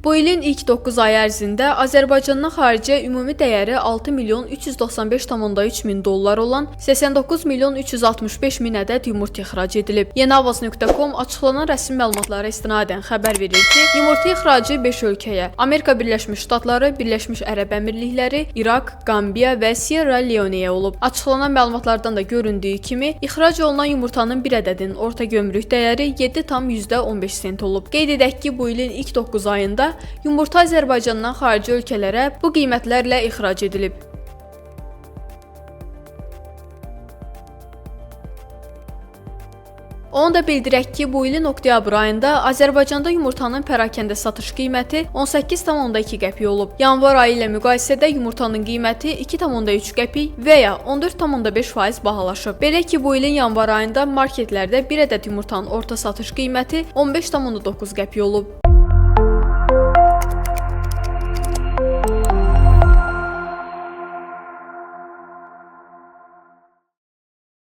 Bu ilin ilk 9 ayı ərzində Azərbaycandan xaricə ümumi dəyəri 6 milyon 395,3 min dollar olan 89 milyon 365 min ədəd yumurta ixrac edilib. Yeniavaz.com açıqlanan rəsmi məlumatlara istinadən xəbər verir ki, yumurta ixracı 5 ölkəyə: Amerika Birləşmiş Ştatları, Birləşmiş Ərəb Əmirlikləri, İraq, Qambiya və Sierra Leoneyə olub. Açıqlanan məlumatlardan da göründüyü kimi, ixrac olunan yumurtanın bir ədədinin orta gömrük dəyəri 7,15 sent olub. Qeyd edək ki, bu ilin ilk 9 ayında yumurta Azərbaycandan xarici ölkələrə bu qiymətlərlə ixrac edilib. Onu da bildirək ki, bu ilin oktyabr ayında Azərbaycanda yumurtanın pərakəndə satış qiyməti 18,2 qəpik olub. Yanvar ayı ilə müqayisədə yumurtanın qiyməti 2,3 qəpik və ya 14,5% bahalaşıb. Belə ki, bu ilin yanvar ayında marketlərdə bir ədəd yumurtanın orta satış qiyməti 15,9 qəpik olub.